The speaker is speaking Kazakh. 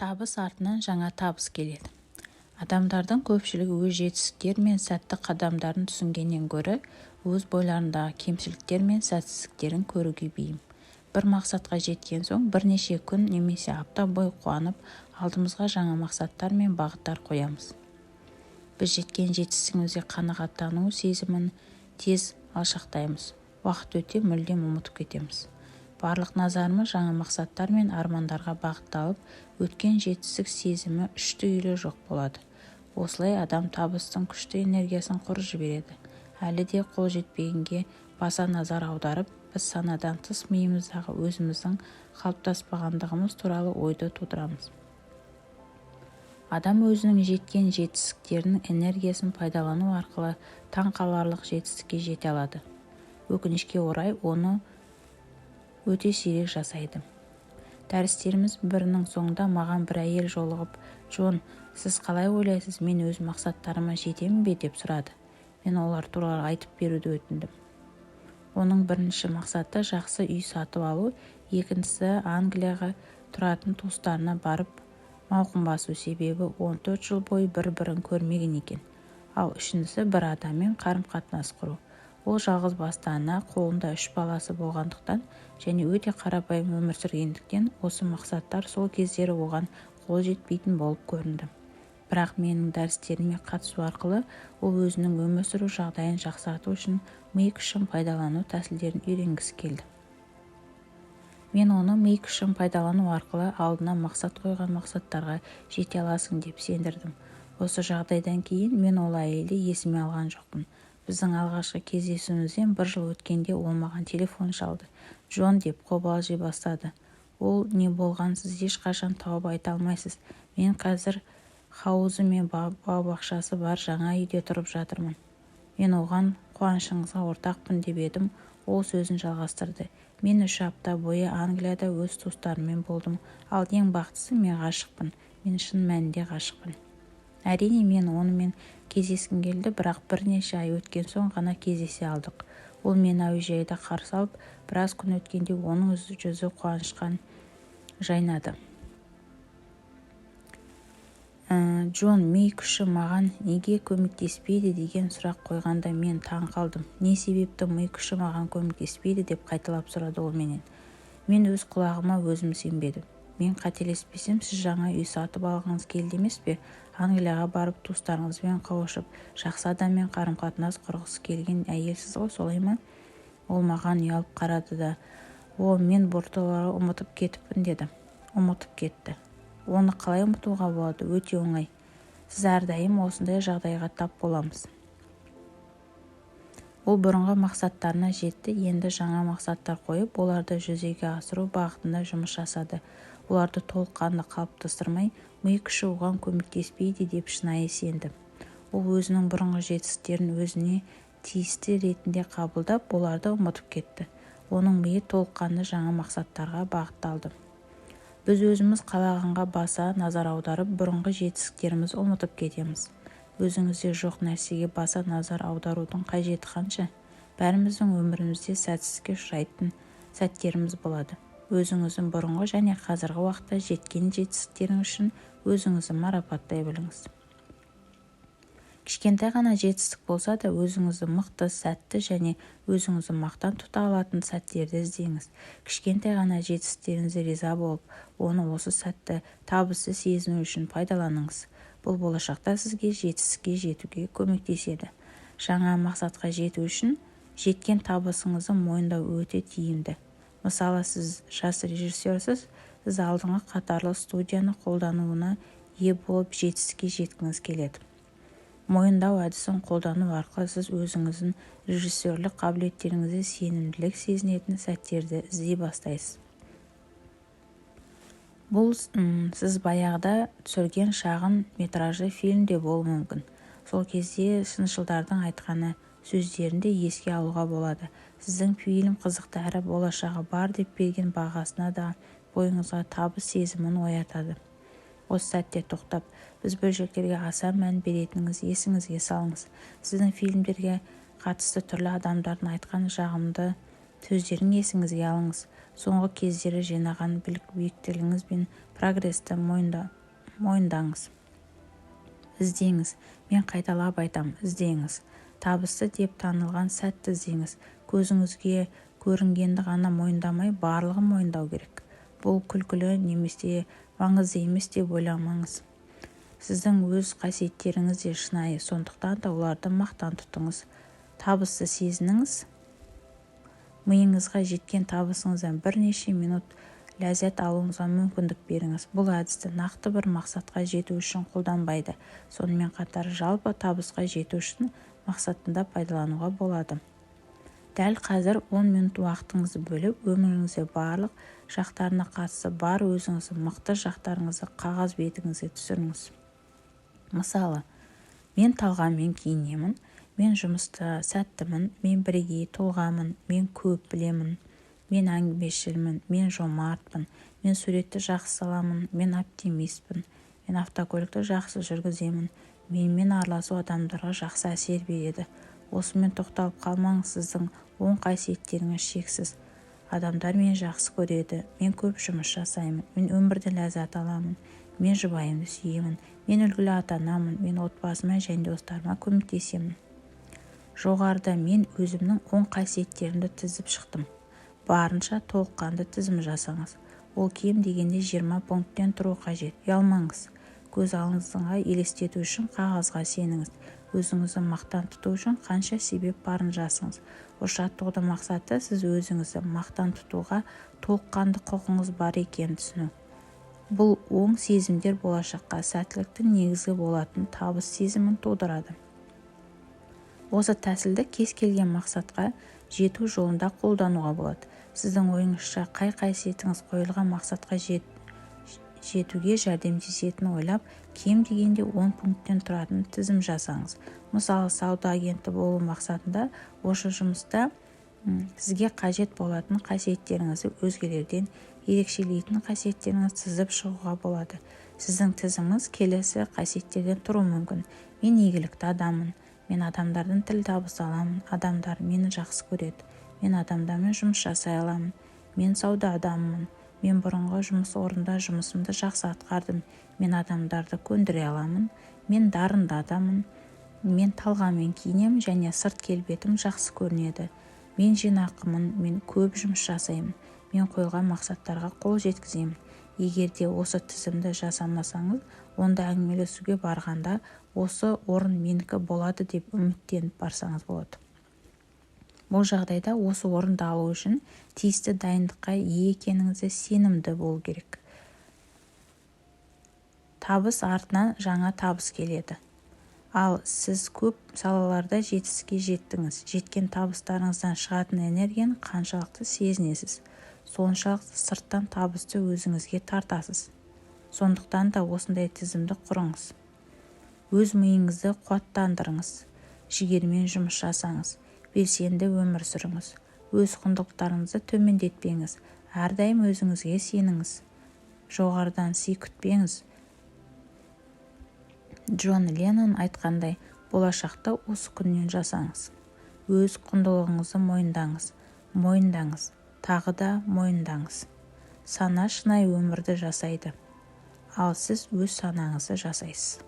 Табыс артынан жаңа табыс келеді. Адамдардың көпшілігі өз жетістіктері мен сәтті қадамдарын түсінгеннен гөрі, өз бойларындағы кемшіліктер мен сәтсіздіктерін көруге бейім. Бір мақсатқа жеткен соң, бірнеше күн немесе апта бойы қуанып, алдымызға жаңа мақсаттар мен бағыттар қоямыз. Біз жеткен жетістігімізге қанағаттану сезімін тез алшақтаймыз. Уақыт өте мүлдем ұмытып кетеміз. Барлық назарымыз жаңа мақсаттар мен армандарға бағытталып, өткен жетістік сезімі үшті-үйлі жоқ болады. Осылай адам табыстың күшті энергиясын құр жібереді. Әлі де қол жетпегенге баса назар аударып, біз санадан тыс миымыздағы өзіміздің қалыптаспағандығымыз туралы ойды тудырамыз. Адам өзінің жеткен жетістіктерінің энергиясын пайдалану арқылы таңқаларлық жетістікке жете алады. Өкінішке орай, оны өте сирек жасайды. Дәрістеріміз бірінің соңында маған бір әйел жолығып, «Джон, сіз қалай ойлайсыз, мен өз мақсаттарыма жетемін бе?» деп сұрады. Мен олар туралы айтып беруді өтіндім. Оның бірінші мақсаты жақсы үй сатып алу, екіншісі Англияға тұратын туыстарына барып мауқын басу, себебі 14 жыл бойы бір-бірін көрмеген екен. Ал үшіншісі бір адаммен қарым-қатынас құру. Ол жалғыз басты ана, қолында 3 баласы болғандықтан және өте қарапайым өмір сүргендіктен осы мақсаттар сол кездері оған қол жетпейтін болып көрінді. Бірақ менің дәрістеріме қатысу арқылы ол өзінің өмір сүру жағдайын жақсарту үшін ми күшін пайдалану тәсілдерін үйренгісі келді. Мен оны ми күшін пайдалану арқылы алдына мақсат қойған мақсаттарға жете аласың деп сендірдім. Осы жағдайдан кейін мен ол әйелді есіме алған жоқпын. Біздің алғашқы кездесуімізден бір жыл өткенде ол маған телефон шалды. «Джон», деп қобалжи бастады. Ол не болғанын сіз ешқашан тауып айта алмайсыз. Мен қазір хауызы мен бау-бақшасы бар жаңа үйде тұрып жатырмын. Мен оған қуанышыңызға ортақпын деп едім, ол сөзін жалғастырды. Мен 3 апта бойы Англияда өз туыстарыммен болдым. Ал ең бақтысы, мен ғашықпын. Мен шын мәнінде ғашықпын. Әрине, мен онымен кездескім келді, бірақ бірнеше ай өткен соң ғана кездесе алдық. Ол мені әуежайда қарсы алып, біраз күн өткенде оның жүзі қуаныштан жайнады. «Джон, ми күші маған неге көмектеспейді?» деген сұрақ қойғанда мен таң қалдым. «Не себепті ми күші маған көмектеспейді?» деп қайталап сұрады ол менен. Мен өз құлағыма өзім сенбедім. «Мен қателеспесем, сіз жаңа үй сатып алғыңыз келді емес пе? Англияға барып туыстарыңызбен қауышып, жақсы адаммен қарым-қатынас құрғысы келген әйелсіз ғой, солай ма?» Ол маған ұялып қарады да, «О, мен бұл туралы ұмытып кетіппін», деді. Ұмытып кетті. Оны қалай ұмытуға болады? Өте оңай. Сіз әрдайым осындай жағдайға тап боламыз. Ол бұрынғы мақсаттарына жетті, енді жаңа мақсаттар қойып, оларды жүзеге асыру бағытында жұмыс жасады. Оларды толыққанды қалыптастырмай, ми күші оған көмектеспейді деп шынайы сенді. Ол өзінің бұрынғы жетістіктерін өзіне тиісті ретінде қабылдап, оларды ұмытып кетті. Оның миы толыққанды жаңа мақсаттарға бағытталды. Біз өзіміз қалағанға баса назар аударып, бұрынғы жетістіктерімізді ұмытып кетеміз. Өзіңізде жоқ нәрсеге баса назар аударудың қажеті қанша? Бәріміздің өмірімізде сәтсіздікке ұшырайтын сәттеріміз болады. Өзіңіздің бұрынғы және қазіргі уақытта жеткен жетістіктеріңіз үшін өзіңізді марапаттай біліңіз. Кішкентай ғана жетістік болса да, өзіңізді мықты, сәтті және өзіңізді мақтан тұта алатын сәттерді іздеңіз. Кішкентай ғана жетістіктеріңізге риза болып, оны осы сәтті табысты сезіну үшін пайдаланыңыз. Бұл болашақта сізге жетістікке жетуге көмектеседі. Жаңа мақсатқа жету үшін жеткен табысыңызды мойындау өте тиімді. Мысалы, сіз жас режиссерсіз, сіз алдыңғы қатарлы студияны қолдануына ие болып жетістікке жеткіңіз келеді. Мойындау әдісін қолдану арқылы сіз өзіңіздің режиссерлік қабілеттеріңізге сенімділік сезінетін сәттерді іздей бастайсыз. Бұл сіз баяғыда түсірген шағын метражды фильм де болуы мүмкін. Сол кезде сыншылдардың айтқаны сөздерін де еске алуға болады. Сіздің фильм қызықты әрі болашағы бар деп берген бағасына да бойыңызға табыс сезімін оятады. Осы сәтте тоқтап, біз бөлшектерге аса мән беретініңіз есіңізге салыңыз. Сіздің фильмдерге қатысты түрлі адамдардың айтқан жағымды сөздерін есіңізге алыңыз. Соңғы кездері жинаған биіктігіңіз бен прогресті мойындаңыз. Іздеңіз. Мен қайталап айтамын, іздеңіз. Табысты деп танылған сәтті іздеңіз. Көзіңізге көрінгенді ғана мойындамай, барлығын мойындау керек. Бұл күлкілі немесе маңызды емес деп ойламаңыз. Сіздің өз қасиеттеріңіз де шынайы, сондықтан да оларды мақтан тұтыңыз. Табысты сезініңіз. Миыңызға жеткен табысыңыздан бірнеше минут ләззат алуыңызға мүмкіндік беріңіз. Бұл әдісті нақты бір мақсатқа жету үшін қолданбайды. Сонымен қатар жалпы табысқа жету үшін мақсатында пайдалануға болады. Дәл қазір 10 минут уақытыңызды бөліп, өміріңізде барлық жақтарына қатысы бар өзіңіздің мықты жақтарыңызды қағаз бетіңізге түсіріңіз. Мысалы, мен талғаммен киінемін, мен жұмыста сәттімін, мен бірегей тұлғамын, мен көп білемін, мен әңгімешілмін, мен жомартпын, мен суретті жақсы саламын, мен оптимистпін, мен автокөлікті жақсы жүргіземін, менімен араласу адамдарға жақсы әсер береді. Осымен тоқталып қалмаңыз, сіздің оң қасиеттеріңіз шексіз. Адамдар мені жақсы көреді, мен көп жұмыс жасаймын, мен өмірден ләззат аламын, мен жұбайымды сүйемін, мен үлгілі ата-анамын, мен отбасыма және достарыма көмектесемін. Жоғарыда мен өзімнің оң қасиеттерімді тізіп шықтым. Барынша толыққанды тізім жасаңыз. Ол кем дегенде 20 пункттен тұру қажет. Ұялмаңыз. Көз алдыңызға елестету үшін қағазға сеніңіз. Өзіңізді мақтан тұту үшін қанша себеп барын жазыңыз. Осы жаттығудың мақсаты сіз өзіңізді мақтан тұтуға толыққанды құқыңыз бар екенін түсіну. Бұл оң сезімдер болашаққа сәттіліктің негізі болатын табыс сезімін тудырады. Осы тәсілді кез келген мақсатқа жету жолында қолдануға болады. Сіздің ойыңызша қай қасиетіңіз қойылған мақсатқа жетуге жәрдемдесетінін ойлап, кем дегенде 10 пункттен тұратын тізім жасаңыз. Мысалы, сауда агенті болу мақсатында осы жұмыста сізге қажет болатын қасиеттеріңізді, өзгелерден ерекшелейтін қасиеттеріңізді тізіп шығуға болады. Сіздің тізіміңіз келесі қасиеттерден тұруы мүмкін. Мен игілікті адаммын. Мен адамдардан тіл табыса аламын. Адамдар мені жақсы көреді. Мен адамдармен жұмыс жасай аламын. Мен сауда адамымын. Мен бұрынғы жұмыс орнында жұмысымды жақсы атқардым. Мен адамдарды көндіре аламын. Мен дарынды адаммын. Мен талғаммен киінемін және сырт келбетім жақсы көрінеді. Мен жинақымын. Мен көп жұмыс жасаймын. Мен қойылған мақсаттарға қол жеткіземін. Егер де осы тізімді жасамасаңыз, онда әңгімелесуге барғанда осы орын менікі болады деп үміттеніп барсаңыз болады. Бұл жағдайда осы орынды алу үшін тиісті дайындыққа ие екеніңізге сенімді болу керек. Табыс артынан жаңа табыс келеді. Ал сіз көп салаларда жетістікке жеттіңіз. Жеткен табыстарыңыздан шығатын энергияны қаншалықты сезінесіз, соншалықты сырттан табысты өзіңізге тартасыз. Сондықтан да осындай тізімді құрыңыз. Өз миыңызды қуаттандырыңыз, жігермен жұмыс жасаңыз, белсенді өмір сүріңіз. Өз құндылықтарыңызды төмендетпеңіз, әрдайым өзіңізге сеніңіз. Жоғарыдан сый күтпеңіз. Джон Леннон айтқандай, болашақты осы күннен жасаңыз. Өз құндылығыңызды мойындаңыз, мойындаңыз, тағы да мойындаңыз. Сана шынайы өмірді жасайды, ал сіз өз санаңызды жасайсыз.